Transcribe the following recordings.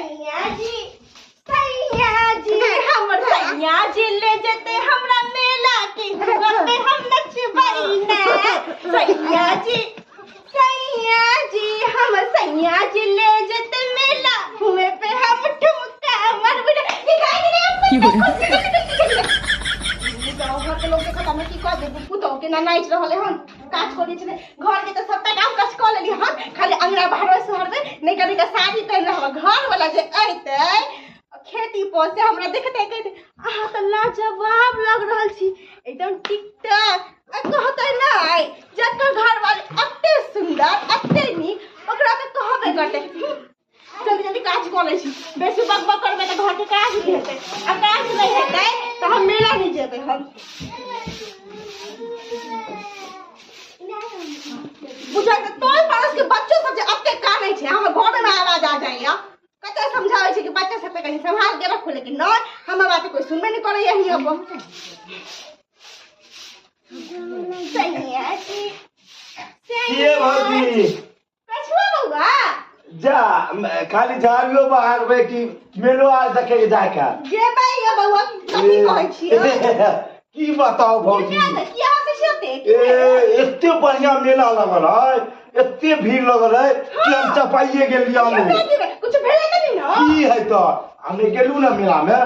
सैया जी, सैया जी, हमर सैया जी ले जेते हमरा मेला के हुआ पे हम नचबै ने। सैया जी, सैया जी, हमर सैया जी ले जेते मेला हुए पे हम ठुमका मारबै ने। घर के लोग देखत हमें की कह देबू, पुतोह के ना नाचि रहल हन, काज करै छलै घर के तऽ सबटा काम काज कऽ लेली हन, खाली अंगना बहारबै सोहरबै नहि कभी के साड़ी पहिन रहब। घर वाला जे अयतै खेती पर से हमरा देखतै कहतै अहाँ तऽ लाजवाब लग रहल छी, एकदम टिकटॉक। आ कहतै नहि जकर घर वाली एते सुन्दर एते नीक ओकरा तऽ कहबे करतै। जल्दी जल्दी काज कऽ लै छी, बेसी बक बक करबै तऽ घरके काज नहि हेतै, आ काज नहि हेतै तऽ हम मेला नहि जेबै। हम बुझल तऽ तोय पड़ोस के बच्चो सब जे एते कानै छै, हमर घरमे आवाज आ जाइया। कते समझाबै छै कि बच्चा सबके कनि सम्हाल के रखू, लेकिन नहि, हमर बात कोइ सुनबे नहि करैया। हियाँ पर सैया जी, के भौजी? कछुआ बौआ। जा खाली झाड़ियो बहारबै कि मेलो आज देखे के जाय के? जेबै ये बौआ, कथी कहै छियै? की बताउ भौजी, किया हँसै छियै ओते? ए एते बढ़िया मेला लगल है, एते भीड़ लगल है कि हम चपाइए गेलियै। हम कुछ भेलै तऽ नहि ने? की है तऽ हमे गेलू ने मेला में,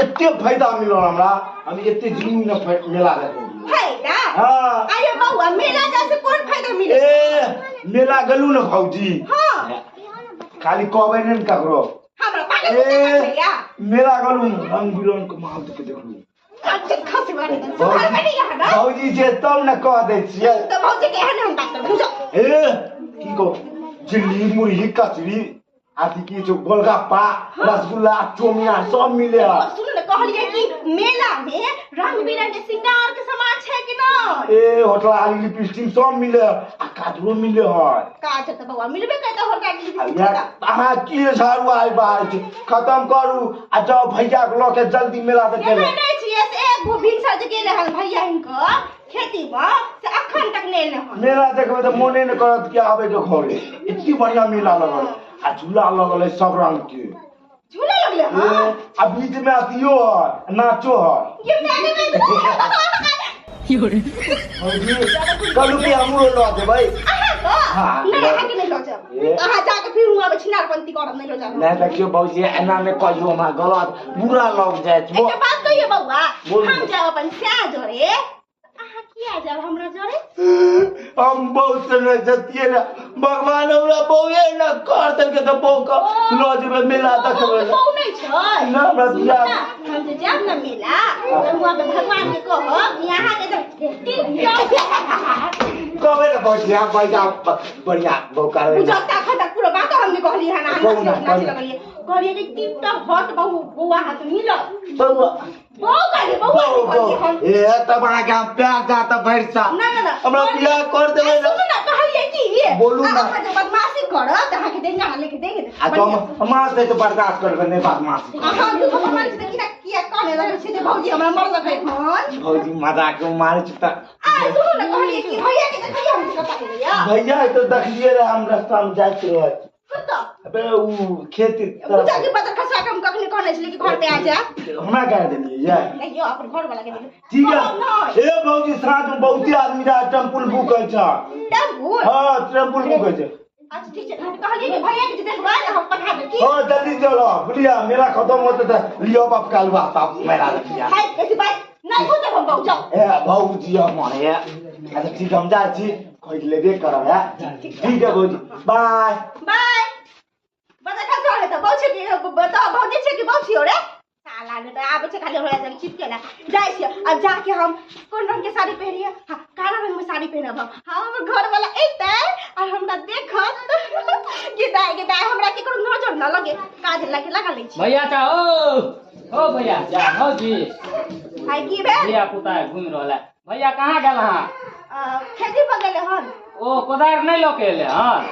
एते फायदा मिलल हमरा, हम एते जिंदगी में मेला देखै। फायदा? हाँ। आये बौआ, मेला जाइ से कोन फायदा मिले? ए मेला गेलू ने भौजी। हाँ। खाली कहबै नहि ने ककरो। हमरा पागल ए भैया। मेला गेलू, रंग बिरंग के माल देख देखलू। अच्छा खसी मारे तऽ सुधार बनी यहाँ ना? भौजी जे तब ने कह दै छियै। तऽ भौजी के एहन हम डॉक्टर बुझो। ए की कहो, झिल्ली मुरही कचरी अथी की छौ गोलगप्पा रसगुल्ला चौमिया सब मिले है। सुन ने, कहलियै कि मेला में रंग बिरंग के श्रृंगार के सामान छै कि नहि? ए होटल आली लिपस्टिक सब मिले है, आ काजरो मिले है। काजर तऽ बौआ मिलबे करतै होटल आली लिपस्टिक। यार अहाँ की झाड़ू आइ बाहर छी, खत्म करू आ जाओ भैया के लऽ के जल्दी मेला देखे लए। नहि छियै से एक गो भिनसर जे गेलै हन भैया हिनकर खेती मे से अखन तक नहि एलै हन। मेला देखबै तऽ मोने नहि करत कि आबै के घरे, एते बढ़िया मेला लगल आ झूला लगल है सब रंग के। झूला लगले हन? आ बीच में अथियो है, नाचो है। ये मैंने में भौजी कहलू कि हमरो लऽ जेबै। हाँ, नहीं, अहाँ के नहीं लऽ जायब। अहाँ जाके फिर हुआं पे छिनारपंती करब, नहीं लऽ जायब। नहीं देखियो भौजी, एना नहीं कहियो, हमरा गलत बुरा लग जायत। एकटा बात कहियो बौआ, बोलू। हम जायब अपन स्या जोरे, अहाँ किया जायब हमरा जोरे? हम बहुत से जतिये ने भगवान हमरा बौए न कर देलकै तऽ बौ के लऽ जेबै मेला देखबै। बौ नहि छै ना, हमरा सुनू बियाह- ना, हम जे जायब ने मेला तऽ हुआं पे भगवान के कहब कि अहाँ के कहबै ने भौजी, हम बढ़िया बढ़िया बौ करबै। बुझल तऽ अखन तक पूरा बात हम नहि कहलियै हन, अहाँ कहू ना, नाचे कहू। लगलियै। कहलियै कि टिप टॉप हट बहु बौआ हाथ मिलत। बौआ बौ कहलियै, बौआ बौ, नहि कहलियै बौ। हम। ए तब अहाँके हम प्यार जा तऽ भरि सा। ना, ना, ना। हमरा बियाह कर देबै ने। सुनू ना, कहलियै कि बोलू ना। अहाँ जे बदमाशी करत तऽ अहाँके देंगे, अहाँ लेके देंगे। आ तो हम मार दे तऽ बर्दाश्त करबै नहि बदमाशी। अहाँ दू मारै छी तऽ किया किया कहने लगै छी जे भौजी हमरा मरलक हन? भौजी मजाक में मारै छी तऽ। आ सुनू ने, कहलियै कि भैया के देखलियै हम कतऽ गेलैया? भैया तऽ देखलियै रहे, हम रास्ता में जाइत रहे। कतऽ? अबे उ खेत तरफ। पूजा के बदल खसवा के हम कखनी कहने छलियै कि घर पे आ जा। हमरा गारि देलियै ये? नहीं यो, अपन घर वाला के देलियै। ठीक है। कहब नहि। ए भौजी, साँझ में बहुते आदमी रहे, टेम्पुल बुक होइ छै। टेम्पुल? हाँ, टेम्पुल बुक होइ छै। अच्छा ठीक छै, कहलियै कि भैया के जे देखबै हम पठा देब की? हाँ जल्दी चलो बुझलियै, मेला खत्म होते तऽ लियो बाप कालुआ साहब मेला देखिया। हाय बेसी बात नहि बुझब हम, बहु जाउ। ए भौजी हमर हे। अच्छा ठीक, हम जाइ छी, खोज लेबे करब है। ठीक है भौजी, बाय बाय। बता खसवा ले तऽ बहु छै कि बताउ भौजी छै कि बहु छियौ रे? साला ने तऽ आबै छै खाली हमरा जग चिपके ला। जाइ छियै अब जाके हम कोन रंग के साड़ी पहिरियै? हाँ, काला रंग में साड़ी पहिरब हम। हाँ, हमर घर वाला एतै और हमरा देखत गे दाय गे दाय, हमरा केकरो नजर न लगे, काज लगे लगा लै छी। भैया चा ओ ओ भैया जा भौजी। हाय की भेल? धिया पुता घुमि रहल है। भैया कहाँ गेल अहाँ? खेती पर गेलै हन। ओ कोदारि नहि लऽ के एलै हन?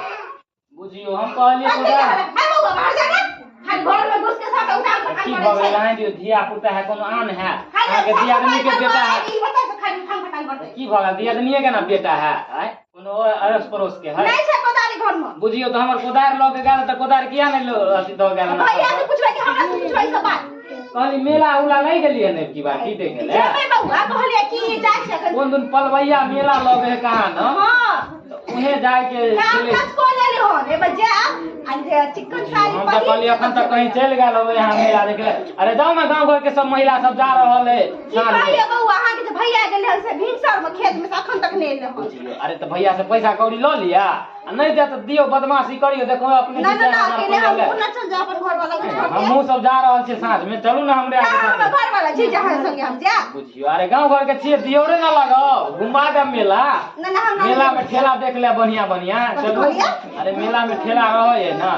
बुझियो हम कहलियै कथी कोदारि। कहबै? हाय बौआ, बाहर जा ने। खाली घर में घुस के साथ उठा के की खाली भऽ करै गेल? छै। अहाँ दियौ धिया पुता है, कोनो आन है? खाली अहाँके साफ दियादनी के सफाई बेटा है। करबै, ई बता से खाली खान फटान करबै। की भऽ गेल? दियादनिये के ना बेटा है? आँय, कोनो अड़ोस पड़ोस के है? नहि छै कोदारि घर में। बुझियो तऽ हमर कोदारि लऽ के गेल तऽ कोदारि किया नहि अथी दऽ गेल? भैया से पुछबै कि हमरा से पुछबै सब बात? कहली मेला उला नहि गेलियै ने की बात की देखे ले? जेबै बौआ, कहलियै कि जाइ छै अखन। कोन दिन पलवैया मेला लगे है कहाँ न? हाँ। उहे जाय के काम छलै। काज कऽ लेली हन, एबे जायब आ जे चिकन साड़ी हम तऽ कहलियै अखन तक कहीं चलि गेल होबै यहाँ मेला देखे ले। अरे जाउ ने, गाँव घर के सब महिला सब जा रहल है की साँझ में। कहलियै बौआ, अहाँके जे भैया गेलै हन से भिनसर में खेत में से अखन तक नहि एलै हन। बुझियौ, अरे तऽ भैया से पैसा कौड़ी लऽ लिअ आ नहि दे तऽ दियौ, बदमाशी करियौ, देखो अपने ना ना दू ना, चारि हजार अकेले पैसा हम ले। कोना चल जाब अपन घर वाला के छोड़ के? हमहूँ सब जा रहल छियै साँझ में, चलू ने हमरे ना, आगे हमर साथे। घर वाला छी जहाँ संगे हम जायब। बुझियौ, अरे गाँव घर के छियै, दियौरे ना लगाउ, घुमा देब मेला। ना ना, हम ना मेला में ठेला देख ले बढ़िया बढ़िया। कथी चलू। कहलियै? अरे मेला में ठेला रहै है ना,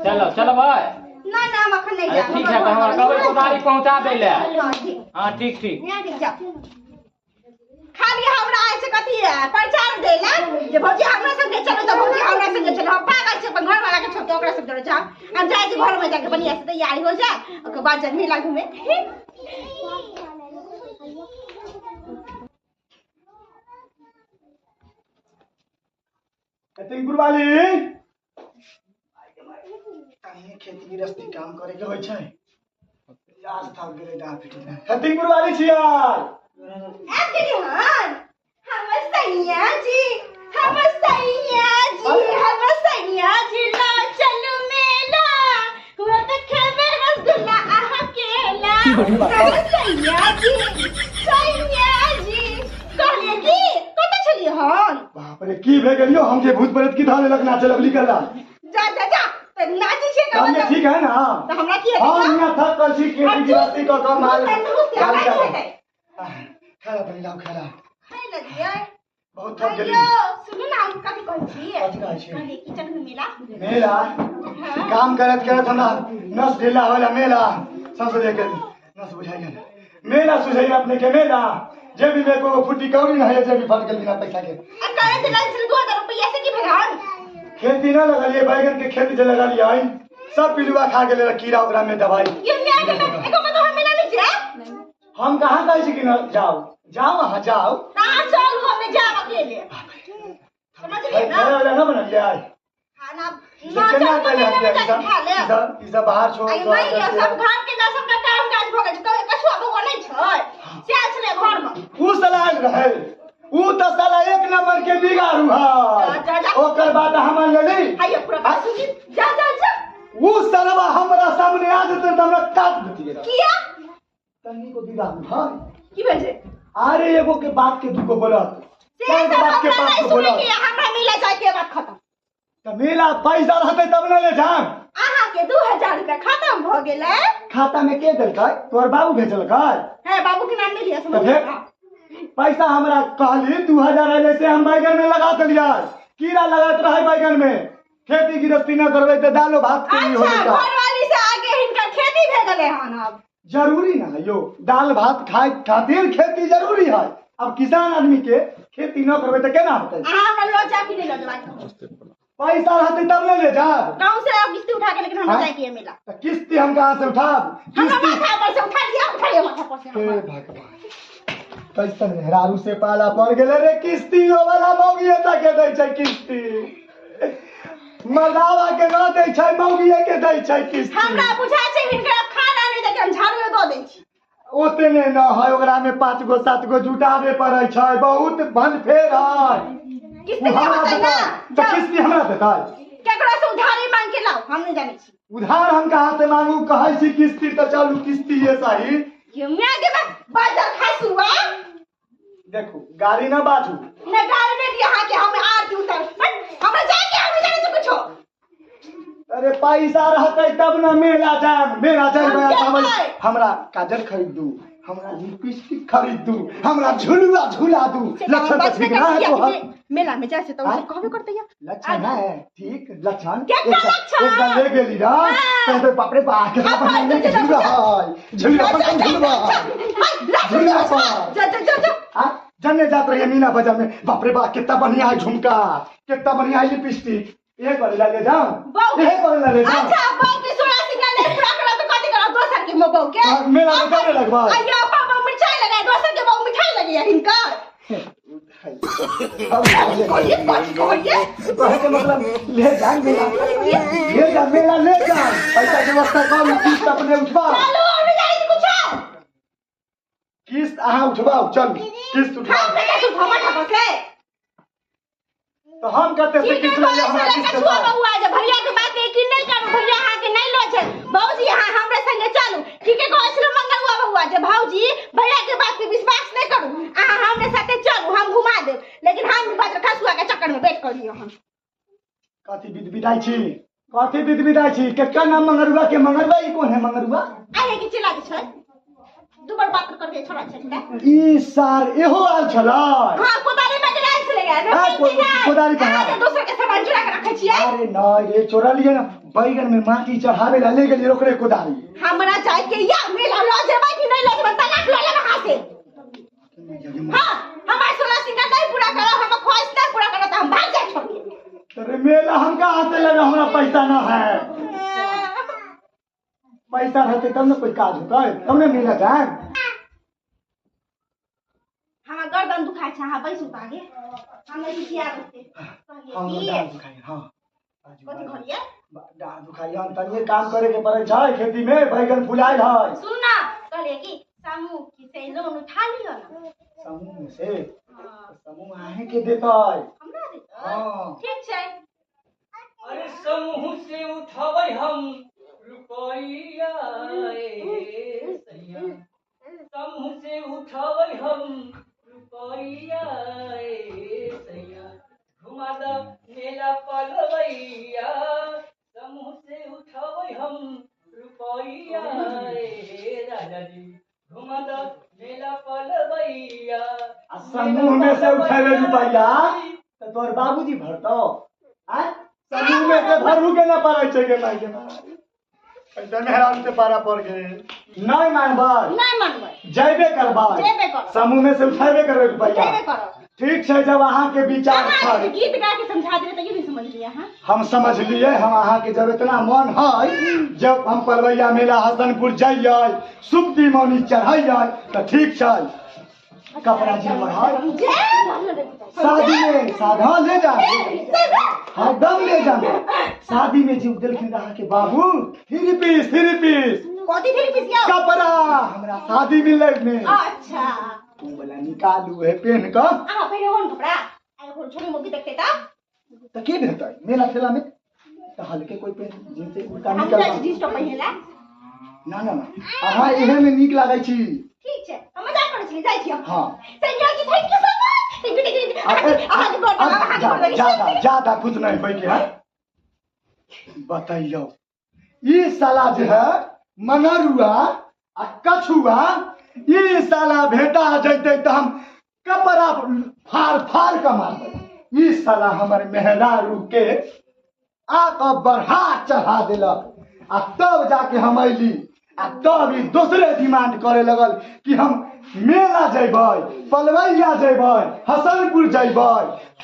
चलो चलबै। ना ना, हम अखन नहि अरे जायब। ठीक है, तऽ हमरा कहबै कोदारी पहुँचा दै ले। हाँ, ठीक। हाँ ठीक ठीक। ठीक, जाओ। खाली हमरा आइ से कथी है प्रचार देला जे भौजी हमरा संगे चलो, तऽ भौजी हमरा संगे चलो। हम पागल छी अपन घर वाला के छोड़ के ओकरा सब जोड़े जाओ? हम जाइ छी घर में, जाके बढ़िया से तैयारी हो जाए, ओकर बाद जाए मेला घूमे। टिंकुर वाली कहीं खेती गृहस्थी काम करे के होइ छै, आज थक गेलै डाँह पिटी। टिंकुर वाली छियै? आबि गेली हन हमर सैया जी, हमर सैया जी, हमर सैया जी, ला चलू मेला, हुआ तऽ खेबै रसगुल्ला अहाँ केला। हमर सैया जी, सैया जी। कहलियै की कतऽ छलियै हन? बाप रे, की भे गेलियो हम जे भूत प्रेत की धऽ लेलक, नाचे लगली कला। जा जा जा, तऽ नाचै छियै हम तऽ ठीक है ना? तऽ हमरा की हेतै? हम यहाँ थक गल छी खेती गृहस्थी कऽ कऽ माल तंदुरुस्त हमरा की हेतै? खाना तनी लाओ, खाना। खाइ लए दियै। बहुत थक गेली। अय्यो, सुनू ने, हम कथी कहै छी? कथी कहै छी? कहलियै की चलू मेला। मेला? हाँ। काम करत करत हमरा नस ढीला होला, मेला सबसे देख के नस बुझाइ गेल। मेला सुझाइ अपने के? मेला जे भी मेरे को फुटी कौड़ी न है, जे भी फट गेल बिना पैसा के। आ करे तऽ लगल छलै 2000 रुपैआ से की भेल हन? खेती न लगलिए, बैगन के खेती जे लगलिए सब पिलुआ खा गेलै रह, कीड़ा, ओकरा में दवाई। ये माय के माय, एको मतलब हम मेला नहि जायब। हम कहाँ कहै छी कि न जाओ, जाओ, अहाँ जाओ। ना चलू, हम नहि जायब अकेले, समझलियै ना? खाना वाला न बनलिए खाना से ना केना चलू कैले मेला में हतिया? जाके खा लेब। ई सब बाहर छोड़ आइ नहि यौ, सब घर के ना सबटा काम काज भऽ गेल छै, कछुआ बौआ नहि छै से आयल छलै घर में। ऊ साला आयल रहे, ऊ तऽ साला एक नंबर के बिगाड़ू जा, है। जा, जा। ओकर बात हम लेली। आइयो पूरा बात सुनी, जा जा जा। ऊ सालवा हमरा सामने आ जेतै तऽ हमरा काट देतियै। किया? तन्नी को बिगाड़ू है। की भेल छै? अरे एगो के बात के दूगो बोलत, से चारि सब बात के हमरा पाँच नहि गो सुनै बोलत। के, हमरा मेला जाय के बात खत्म। तऽ मेला पैसा रहतै तब ने ले जाम। अहाँ के 2000 रुपया खत्म भऽ गेलै। खाता में के देलकै? तोहर बाबू भेजलकै? है, बाबू के नाम नहि लिअ, तऽ समझ फेर पैसा हमरा कहली 2000 एलै से हम बैगन में लगा देलियै, कीड़ा लगैत रहै बैगन में। खेती गृहस्थी न करबै तऽ दालो भात के नहीं अच्छा होई। घरवाली से आगे हिनकर खेती भए गेलै हन अब। जरूरी ना है यो, दाल भात खाय खातिर खेती जरूरी है। अब किसान आदमी के खेती न करबै तऽ केना होतै? अहाँ हमरा लऽ जायब कि नहि लऽ जेबै? पैसा रहतै तब ने ले जाब। गाँव से आप किस्ती उठा के, लेकिन हमरा हाँ? जाय के है मेला। तऽ किस्ती हम कहाँ से उठाब? हमरा किस्ती माथा पर से उठा लिअ, उठा लिअ माथा पर से हे हमर। भगवान, कैसन मेहरारू से पाला पड़ गेलै रे। किस्ती ओ वाला मौगिए के दै छै किस्ती, मर्दावा के न दै छै, मौगिए के दै छै किस्ती। हमरा बुझाइ छै हिनकर आब खाना नहि देके हम झाड़ू दऽ दै छी। ओते नहि न है, ओकरा में पाँच गो सात गो जुटाबे पड़ै छै, बहुत भनफेर है। किस्ती उ हमरा नहि होतै ना। देतै तऽ किस्ती हमरा देतै? केकरो से उधारी मांग के लाउ, हम नहि जानै छी। उधार हम कहाँ से मांगू? कहै छी किस्ती तऽ चलू किस्ती ये सही। ये माय के बा बाजार खासुआ। देखू, गाड़ी न बाजू। न गाड़ी नहि दिअ अहाँके, हम आरती उतार हमरा जाय के, हम नहि जानै छी कुछो। अरे पैसा रहतै तब न मेला जायब। मेला जायब हम तब जेबै। हमरा काजर खरीद दू, हमरा लिपस्टिक खरीद दू, हमरा झुलुआ झुला दू। लक्षण तऽ ठीक ना है तोहर। मेला में जाइ छै तऽ ओ आँय? सब कहबे करतै या। लक्षण है ठीक लक्षण। केकर लक्षण? एक बार ले गेली ना हाँ। कहते बाप रे बाप, कितना हाँ, बढ़िया हाँ, झुलुआ है, झुलुआ पर झुलुआ है। झुलुआ पर। जा जा जा जा। आ, जन्ने जात रहिए मीना बाजार में, बाप रे बाप, कितना बढ़िया है झुमका, कितना बढ़िया है लिपस्टिक, एक बार ला ले जाओ। बहू एक बार ला ले जाओ। अच्छा, बहू के सोना सिंगार नहीं पूरा करा तो कथी करा दोसर के मो बहू के? हाँ, मेला में करे लगवा। अयो पापा मिठाई लगाए, दोसर के बहू मिठाई लगे हिनकर। कहलिए कथी कहलिए? कहे के मतलब ले जा मेला, ले जा मेला, ले जा। पैसा के व्यवस्था करू, किस्त अपने उठवाओ। चलू और जाइ कुछ। किस्त अहाँ उठवाओ, चलू किस्त उठवाओ। हम कते सुख हमर ठक से। तो हम कते से ठीक किस्त है लेलियै, हमरा किस्त कछुआ देता। बउआ जे भैया के बात यकीन नहीं करू, भैया अहाँ के नहीं लो छै। भौजी अहाँ हमरे संगे चलू। ठीके कहै छलो मंगलुआ बउआ जे भौजी भैया के बात पे विश्वास नहीं करू, अहाँ हमरे साथे चलू, हम घुमा देब। लेकिन हम बात कछुआ के चक्कर में बैठ करियो हम। कथी विध विदाई छी, कथी विध विदाई छी? केकर नाम मंगरुआ के? मंगरुआ ई कोन है मंगरुआ? आइ के चिल्ला दे छै, दुबर बात कर दे छोड़ा छै त। ई सार एहो आयल छलै। हां कोदारी में गेल छलै यार। हाँ, कोदारी कहाँ? अहाँ दोसर के सामान चुरा के रखै छियै। अरे नहीं रे, चोरा लिए ना, बैगन में माटी चढ़ावे ला ले गेलियै ओकरे कोदारी। हमरा जाय के या मेला ल जेबै कि नहीं ल जेबै? तलाक ल लेब अहाँ से। हां हमार सोलह सिंगार नहीं पूरा करो, हमर ख्वाहिश नहीं पूरा करो त हम भाग जाय छोड़ के। अरे मेला हम कहाँ से लेबै, हमरा पैसा ना है। पैसा रहते तब ना कोई काज होतै, तब ना मेला जाए। हमरा गर्दन दुखाइ छै, अहाँ बैसू त आगे, हम नहीं किया रहते। हम कहलियै डाँड़ की? दुखाइ, हाँ। कथी कहलियै? डाँड़ दुखाइ, हम तनिए काम करे के पड़ै छै खेती में, बैगन फुलायल है। सुन ना, कहलियै कि समूह की से लोन उठा लियो ना। समूह में से? हाँ। समूह अहें के देतै। हमरा देतै? हाँ। ठीक छै। अरे समूह से उठाबै हम रुपैया ए सैया, समूह से उठाबै हम रुपैया ए सैया, घुमा द मेला पलवैया। समूह से उठाबै हम रुपैया ए राजा जी, घुमा द मेला पलवैया। आ समूह में से उठेबै रुपैया तऽ तोहर बाबूजी भरतौ? आँय, समूह में से भरू के ना पड़ै छै गे माय गे माय। पैसा मेहरारू से पारा पड़ गेल। नहीं मानबै? नहीं मानबै। जैबे करबै। जेबे करब। समूह में से उठेबे करबै रुपैया। जेबे करब। ठीक छै, जब अहाँ के विचार अहाँ छै। गीत गा के समझा देबै तऽ ई भी समझ लिअ अहाँ। हम समझ लिए। हम अहाँ के जब इतना मन है, जब हम पलवैया मेला हसनपुर जइयै, सुप्ती मौनी चढ़ैयै, तऽ ठीक छै। कपड़ा जे बढ़ाई शादी में साधा ले जा, हाँ दम ले जा। शादी में जी देलखिन अहाँ के बाबू थ्री पीस, थ्री पीस। कथी थ्री पीस यौ? कपड़ा हमरा शादी मिलै में। अच्छा। तू वाला निकालू है पेन का। अहाँ पहिरे कोन कपड़ा? आइ कोन छोरी मुगी देखते त? त के भेटतै मेला ठेला में? त हल्के कोई पेन जींस से कुर्ता हम निकल। जाइ छी जींस टॉप पहिरेला। ना ना ना, अहाँ एहे में नीक लागै छी। ठीक छै, हम मजाक करै छी, जाइ छी हम। हाँ। Sanjay ji thank you so much. Thank you, thank you. अहाँ के गोर अहाँ के गोर। ज्यादा ज्यादा कुछ नहीं होय के है। बतैयौ, ई साला जे है मनरुआ आ कछुआ, ई साला भेटा जैतै तऽ हम कपड़ा फाड़ फाड़ के मारबै। ई साला हमर मेहरारू के आ कऽ बढ़ा चढ़ा देलक आ तब जाके हम अयली आ तब ई दोसरे डिमांड करे लगल कि हम मेला जैबै, पलवैया जैबै, हसनपुर जैबै,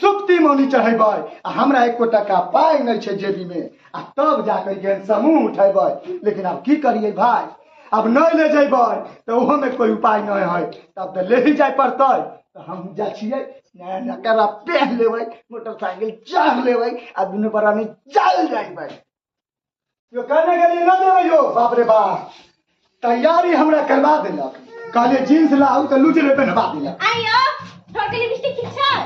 सुप्ती मौनी चढ़ेबै आ हमरा एको टका पाइ नहि छै जेबीमे आ तब जाके गेन समूह उठेबै। लेकिन आब की करियै भाय, आब नहि ले जैबै तऽ ओहोमे कोइ उपाय नहि है, तब तऽ ले ही जाय पड़तै। तऽ हम जाइ छियै, नया नया कपड़ा पेहन लेबै, मोटरसाइकिल चढ़ लेबै आ दुनू प्राणी चल जैबै। यो कहने के लिए न देबै यो। बाप रे बाप, तैयारी हमरा करवा देलक। कहलियै जींस लाउ तऽ लुचरे पहनवा देलक। आइयो तोहर के लिपस्टिक ठीक छै?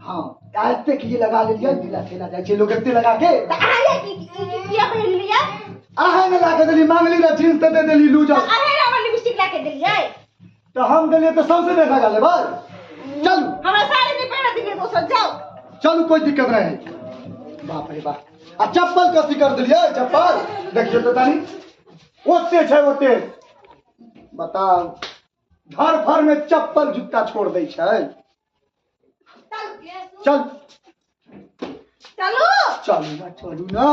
हाँ, एते की लगा लेलियै, मेला ठेला जाइ छै लोग एते लगा के। तऽ अहाँ ये की की किया पहिन लियै? अहाँ ने ला के देली, मांगली रे जींस तऽ दे देली लूजर। तऽ अहे हमर लिपस्टिक ला के देलियै। तऽ हम देलियै तऽ सौंसे नहि लगा लेबै। चलू। हमरा साड़ी नहि पहिरऽ दियै दोसर, जाउ। चलू, कोई दिक्कत नहीं है। बाप रे बाप, आ चप्पल कथी कर देलियै? चप्पल देखियौ तऽ तनी ओते छै ओते। बताउ, घर फर में चप्पल जूता छोड़ दै छै। चल चलू। चलू ना, चलू ना।